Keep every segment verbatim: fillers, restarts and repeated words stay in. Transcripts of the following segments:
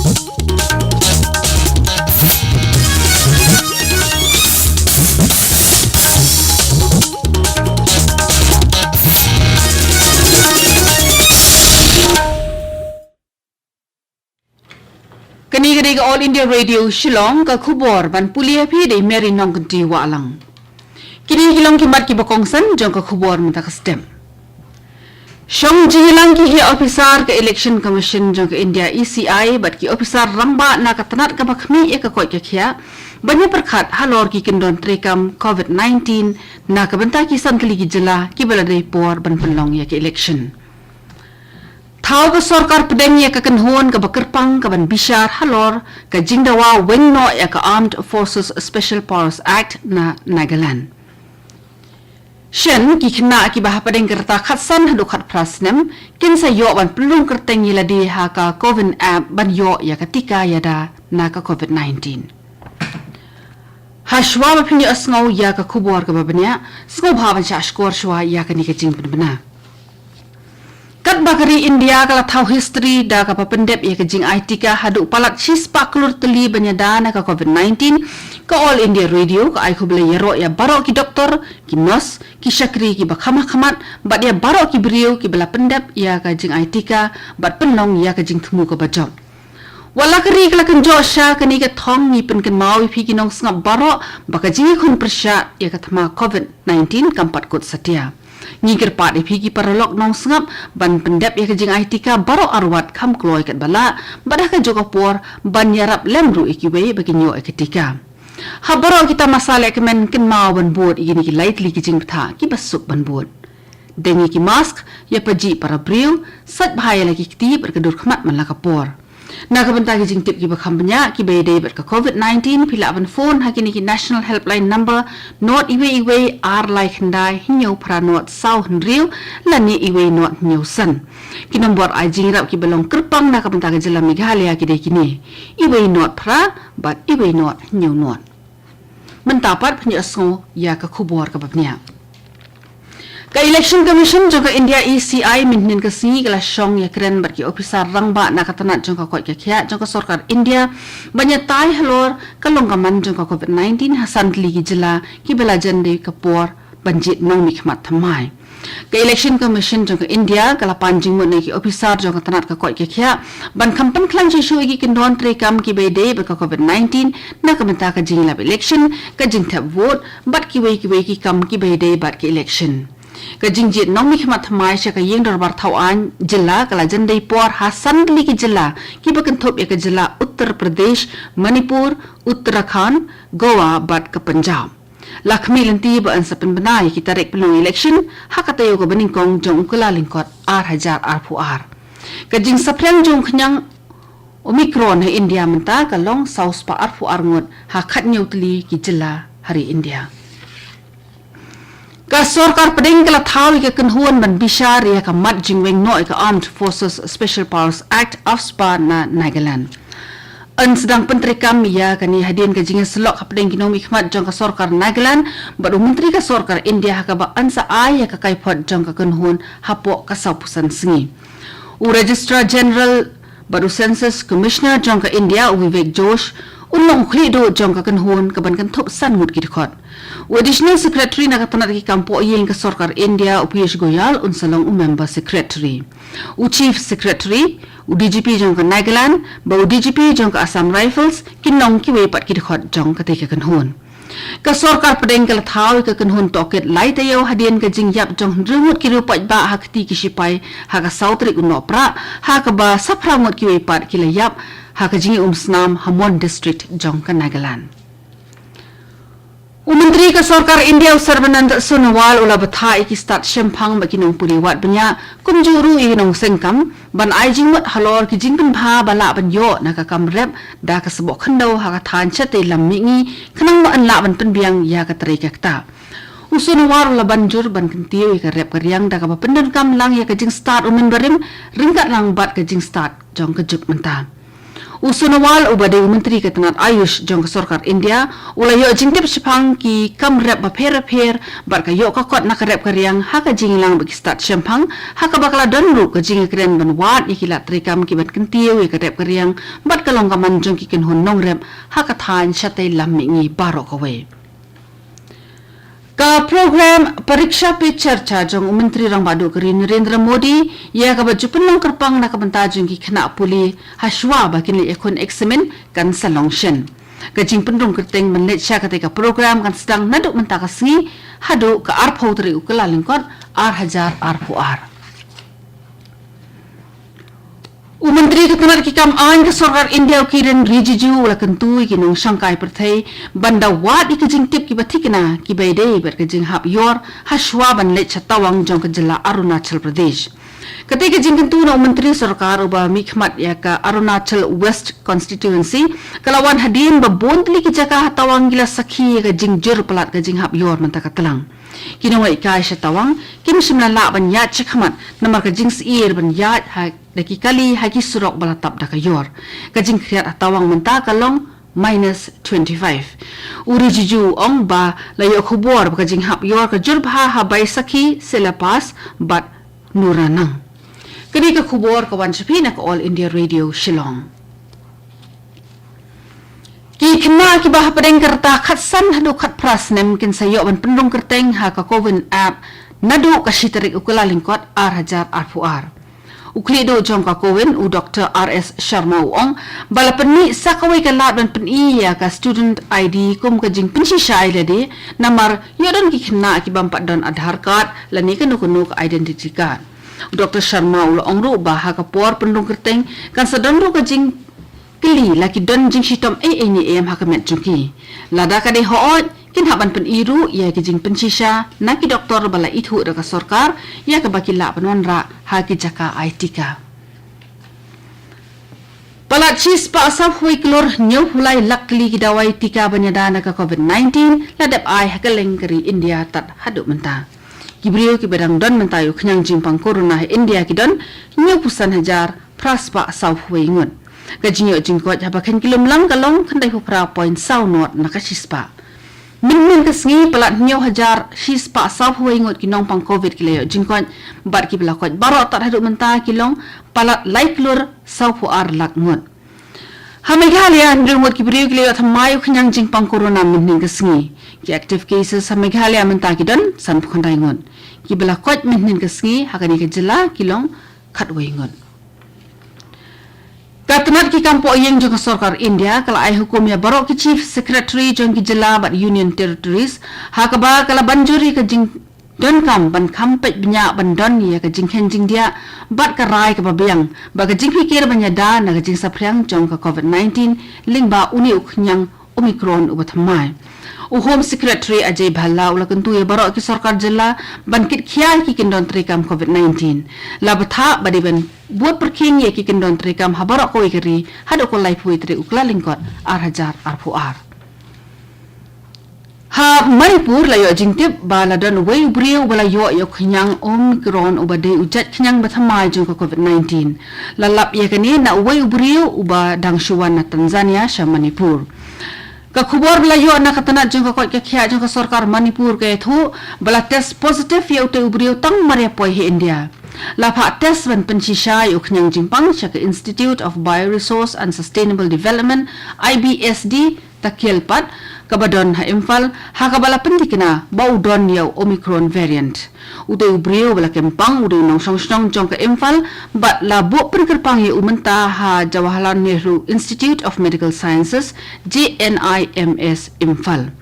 Kane ka dei ka All India Radio Shillong, ka khubor ban pule ïa phi da i Mary Nongkynrih Wahlang. Kine ki long ki mat kiba kongsan jong ka khubor mynta ka step. Shong jingïalang ki heh ophisar ka Election Commission jong ka India, E C I, bad ki ophisar rangbah na ka tnat kaba khmih ïa ka koit ka khiah ban ïa pyrkhat halor ki kyndon treikam COVID nineteen na ka bynta ki san tylli ki jylla kiba la dei por ban pynlong ïa ka election. Thaw ka sorkar pdeng ïa ka kynhun kaba kyrpang kaban bishar halor ka jingdawa weng noh ïa ka Armed Forces Special Powers Act na Nagaland. Shen ki khynnah kiba hapdeng ka rta khatsan haduh khatphra snem kin sa ïoh ban pynlong kyrteng ïa lade ha ka CoWIN app ban ïoh ïa ka tika ïada na ka COVID nineteen. Hashwa ba phin ïohsngew ïa ka khubor kaba bniah, sngewbha ban shah shkor shwa ïa kane ka jingpynbna. Katba ka ri India ka la thaw history da kaba pyndep ïa ka jingai tika haduh palat shispah klur tylli ban ïada na ka COVID nineteen, ka All India Radio ka ai khublei ïaroh ïa baroh ki doktor, ki nurse, ki shakri kiba kham ha khmat, bad ïa baroh ki briew kiba la pyndep ïa ka jingai tika bad pynlong ïa ka jingthmu kaba jop. Wat la ka ri ka la kynjoh sha kane ka thong, ngi pynkynmaw ïa phi ki nongsngap baroh ba ka jingïakhun pyrshah ïa ka thma COVID nineteen kam pat kut satia. Ngi kyrpad ïa phi ki paralok nongsngap ban pyndep ïa ka jingai tika baroh arwat kham kloi katba lah, bad ha kajuh ka por ban ïarap lem ruh ïa kiwei ba kin ïoh ïa ka tika. Ha baroh kita masa lehkmen, kynmaw ban bud ïa kine ki lai tylli ki jingbthah kiba suk ban bud. Deng ïa ki mask, ïa pajih para briew, sait bha ïa la ki kti bad ka dur khmat man la ka por. Na ka bynta ki jingtip kiba kham bniah kiba ïadei bad ka COVID nineteen, phi lah ban phone ha kine ki National Helpline Number, nod iwei iwei ar lai khyndai hynñiew phra nod saw hynriew, lane iwei nod hynñiew san. Ki nombor ai jingïarap kiba long kyrpang na ka bynta ka jylla Meghalaya ki dei kine: iwei nod phra bad iwei nod hynñiew nod. Mynta pat phin ïohsngew ïa ka khubor kaba bniah. Ka Election Commission jong ka India, E C I, mynhynnin ka sngi ka la shong ïakren bad ki ophisar rangbah na ka tnat jong ka koit ka khiah jong ka sorkar India ban ïatai halor ka long ka man jong ka COVID nineteen ha san tylli ki jylla kiba la jan dei ka por ban jied nongmihkhmat thymmai. Ka Election Commission jong ka India ka la pan jingmut na ki ophisar jong ka tnat ka koit ka khiah ban kham pynkhlaiñ shuh shuh ïa ki kyndon treikam kiba ïadei bad ka COVID nineteen na ka bynta ka jingïalap election, ka jingthep vote bad kiwei kiwei ki kam kiba ïadei bad ka election. Ka jingjied nongmihkhmat thymmai sha ka ïing dorbar thaw aiñ jylla ka la jan dei por ha san tylli ki jylla kiba kynthup ïa ka jylla Uttar Pradesh, Manipur, Uttarakhand, Goa bad ka Punjab. La khmih lynti ba yn sa pynbna ïa ki tarik pynlong election ha ka taïew kaba nyngkong jong u Kyllalyngkot ar hajar arphew ar. Ka jingsaphriang jong u khñiang Omicron ha India mynta ka long saw spah arphew ar ngut ha khathynñiew tylli ki jylla ha ri India. Ka sorkar pdeng ka la thaw ïa ka kynhun ban bishar ïa ka mat jingweng noh ïa ka Armed Forces Special Powers Act, AFSPA, na Nagaland. Yn sdang pyntreikam ïa kane hadien ka jingïasyllok hapdeng ki nongmihkhmat jong ka sorkar Nagaland bad u myntri ka sorkar India ha kaba yn sa ai ïa ka kaiphod jong ka kynhun hapoh ka sawphew san sngi. U Registrar General bad u Census Commissioner jong ka India, u Vivek Joshi, un long u khlieh duh jong ka kynhun kaban kynthup san ngut ki dkhot. U Additional Secretary na ka tnat ki kam pohïing ka sorkar India, u Piyush Goyal, un sa long u Member Secretary. U Chief Secretary, u D G P jong ka Nagaland bad u D G P jong ka Assam Rifles kin long kiwei pat ki dkhot jong katei ka kynhun. Ka sorkar pdeng ka la thaw ïa ka kynhun tohkit lai taïew hadien ka jingïap jong hynriew ngut ki riew paidbah ha kti ki shipai ha ka saw tarik u Nohprah, ha kaba saphra ngut kiwei pat ki la ïap ha ka jingïaumsnam ha Mon District jong ka Nagaland. U Myntri ka sorkar India, u Sarbanand Sonowal, u la bthah ïa ki stad shemphang bad ki nongpule wad bniah, kumjuh ruh ïa ki nongseng kam, ban ai jingmut halor ki jingpynbha ba lah ban ïoh na ka kam rep da ka sboh khyndew ha ka thaiñ shatei lam mihngi, khnang ba yn lah ban pynbiang ïa ka trei ka ktah. U Sonowal u la ban jur ban kyntiew ïa ka rep ka riang da kaba pyndonkam lang ïa ka jingstad u mynbarim ryngkat lang bad ka jingstad jong ka juk mynta. U Sonowal uba dei u Myntri ka tnat Ayush jong ka sorkar India, u la ïoh jingtip shaphang ki kam rep bapher bapher bad ka ïoh ka kot na ka rep ka riang ha ka jingïalang bad ki stad shemphang, ha kaba ka la don ruh ka jingïakren ban wad ïa ki lad treikam ki ban kyntiew ïa ka rep ka riang bad ka long ka man jong ki kynhun nongrep ha ka thaiñ shatei lam mihngi baroh kawei. Ka program Pariksha Pe Charcha jong u Myntri Rangbah Duh ka ri Narendra Modi, ïa kaba ju pynlong kyrpang na ka bynta jong ki khynnah pule hashwa ba kin leit ïakhun eksamin, kan sa long shen. Ka jingpynrung kyrteng ban leit sha katei ka program kan sdang naduh mynta ka sngi haduh ka arphew tarik u Kyllalyngkot ar hajar arphew ar. U Myntri ka tnat ki kam aiñ ka sorkar India u Kiren Rijiju u la kyntu ïa ki nongshongkai pyrthei ban da wad ïa ki jingtip kiba thikna kiba ïadei bad ka jinghap ïor hashwa ban leit sha tawang jong ka jylla Arunachal Pradesh. Katei ka jingkyntu na u Myntri sorkar uba mihkhmat ïa ka Arunachal West Constituency ka la wan hadien ba bun tylli ki jaka ha tawang ki la sakhi ïa ka jingjur palat ka jinghap ïor mynta ka tlang. Ki nongïaid kai sha tawang kim shym la lah ban ïaid shakhmat namar ka jingsyier ban ïaid ha da ki kali ha ki surok ba la tap da ka ïor. Ka jingkhriat ha tawang mynta ka long minus twenty-five. U Rijiju u ong ba la ïoh khubor ba ka jinghap ïor ka jur bha ha Baisakhi, Sela Pass bad Nuranang. Kane ka khubor ka wan sha phi na ka All India Radio Shillong. Ki khynnah kiba hapdeng ka rta khatsan haduh khatphra snem kin sa ïoh ban pynrung kyrteng ha ka CoWIN app naduh ka shi tarik u Kyllalyngkot ar hajar arphew ar. U khlieh duh jong ka CoWIN u Doctor R S Sharma u ong ba la pynmih sa kawei ka lad ban pyni ïa ka student I D kum ka jingpynshisha ïa lade namar ïoh don ki khynnah ki bym pat don Aadhaar card lane kano kano ka identity card. U Doctor Sharma u la ong ruh ba ha ka por pynrung kyrteng kan sa don ruh ka jing kylli la ki don jingshitom ei ei ne em ha ka met jong ki. Lada ka dei hooid kin hap ban pyni ruh ïa ki jingpynshisha na ki doktor ba la ithuh da ka sorkar ïa kaba ki lah ban wanrah ha ki jaka ai tika. Palat shispah sawphew klur hynñiewphew lai lak tylli ki dawai tika ban ïada na ka COVID nineteen la dep ai ha kylleng ka ri India tad haduh mynta. Ki briew kiba dang don mynta ïa u khñiang jingpang corona ha India ki don hynñiewphew san hajar phra spah sawphew wei ngut. Ka jingïoh jingkoit haba khein ki lumlang ka long khyndaiphew phra point saw nod na ka shispah. Mynhynnin ka sngi palat hynñiew hajar shispah sawphew wei ngut ki nongpang COVID ki la ïoh jingkoit bad kiba la koit baroh tad haduh mynta ki long palat lai klur sawphew ar lak ngut. Ha Meghalaya hynriew ngut ki briew ki la ïoh thymmai u khñiang jingpang corona mynhynnin ka sngi. Ki active cases ha Meghalaya mynta ki don sanphew khyndai ngut. Kiba la koit mynhynnin ka sngi ha kane ka jylla ki long khatwei ngut. Ka tnat ki kam pohïing jong ka sorkar India ka la ai hukum ïa baroh ki chief secretary jong ki jylla bad union territories ha kaba ka la ban jur ïa ka jingdonkam ban kham peit bniah ban don ïa ka jingkhein jingdiah bad ka rai kaba biang bad ka jingphikir ban ïada na ka jingsaphriang jong ka COVID nineteen lyngba une u khñiang Omicron uba thymmai. U Home Secretary Ajay Bhalla u la kyntu ïa baroh ki sorkar jylla ban kit khia ïa ki kyndon treikam COVID nineteen. La bthah ba dei ban bud pyrkhing ïa ki kyndon treikam ha baroh kawei ka ri haduh ka laiphew tarik u Kyllalyngkot ar hajar arphew ar. Ha Manipur la ïoh jingtip ba la don uwei u briew uba la ïoh ïa u khñiang Omicron uba dei u jait khñiang ba thymmai jong ka COVID nineteen. La lap ïa kane na uwei u briew uba dang shu wan na Tanzania sha Manipur. Ka khubor ba la ïoh na ka tnat jong ka koit ka khiah jong ka sorkar Manipur ka ïathuh ba la test positive ïa utei u briew tang mar ïa poi ha India. La phah test ban pynshisha ïa u khñiang jingpang sha ka Institute of Bioresource and Sustainable Development, I B S D, Takielpat, kaba don ha Imphal, ha kaba la pynthikna ba u don ïa u Omicron variant. Utei u briew ba la kem pang u dei u nongshong shnong jong ka Imphal bad la buh pynkyrpang ïa u mynta ha Jawaharlal Nehru Institute of Medical Sciences, J N I M S, Imphal.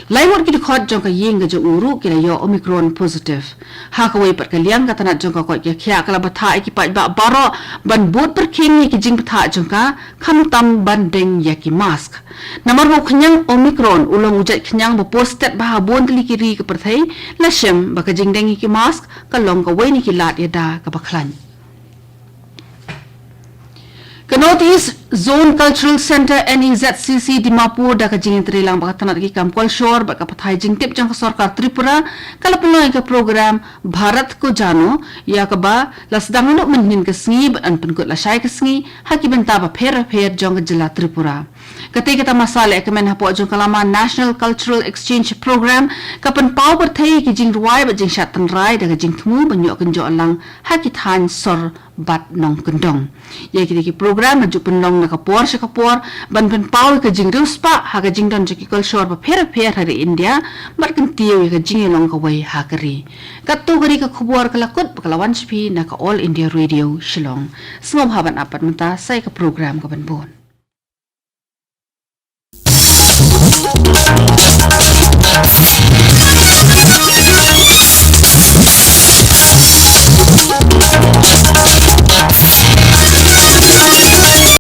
Lai ngut ki dkhot jong ka ïing ka jong u ruh ki la ïoh Omicron positive. Ha kawei pat ka liang ka tnat jong ka koit ka khiah ka la bthah ïa ki paidbah baroh ban bud pyrkhing ïa ki jingbthah jong ka khamtam ban deng ïa ki mask. Namar ba u khñiang Omicron u long u jait khñiang ba postet bha ha bun tylli ki ri ka pyrthei, la shem ba ka jingdeng ïa ki mask ka long kawei na ki lad ïada kaba khlaiñ. Ka North East Zone Cultural Centre, N E Z C C, Dimapur, da ka jingïatreilang bad ka tnat ki kam kolshor bad ka pathai jingtip jong ka sorkar Tripura, ka la pynlong ïa ka program Bharat Ko Jano, ïa kaba la sdang naduh mynhynnin ka sngi bad yn pynkut lashai ka sngi ha ki bynta bapher bapher jong ka jylla Tripura. Katei ka tamasa la ïakmen hapoh jong ka lama National Cultural Exchange Program, ka pynpaw pyrthei ïa ki jingrwai bad jingshad tynrai da ka jingthmu ban ïoh kynjoh lang ha ki thaiñ sor bad nongkyndong. Ïa kitei ki program la ju pynlong na ka por sha ka por ban pynpaw ïa ka jingriewspah ha ka jingdon jong ki kolshor bapher bapher ha ri India bad kyntiew ïa ka jingïalong kawei ha ka ri. Katto ka ri ka khubor ka la kut bad ka la wan sha phi na ka All India Radio Shillong. Sngewbha ban ap pat mynta sa ïa ka program kaban bud.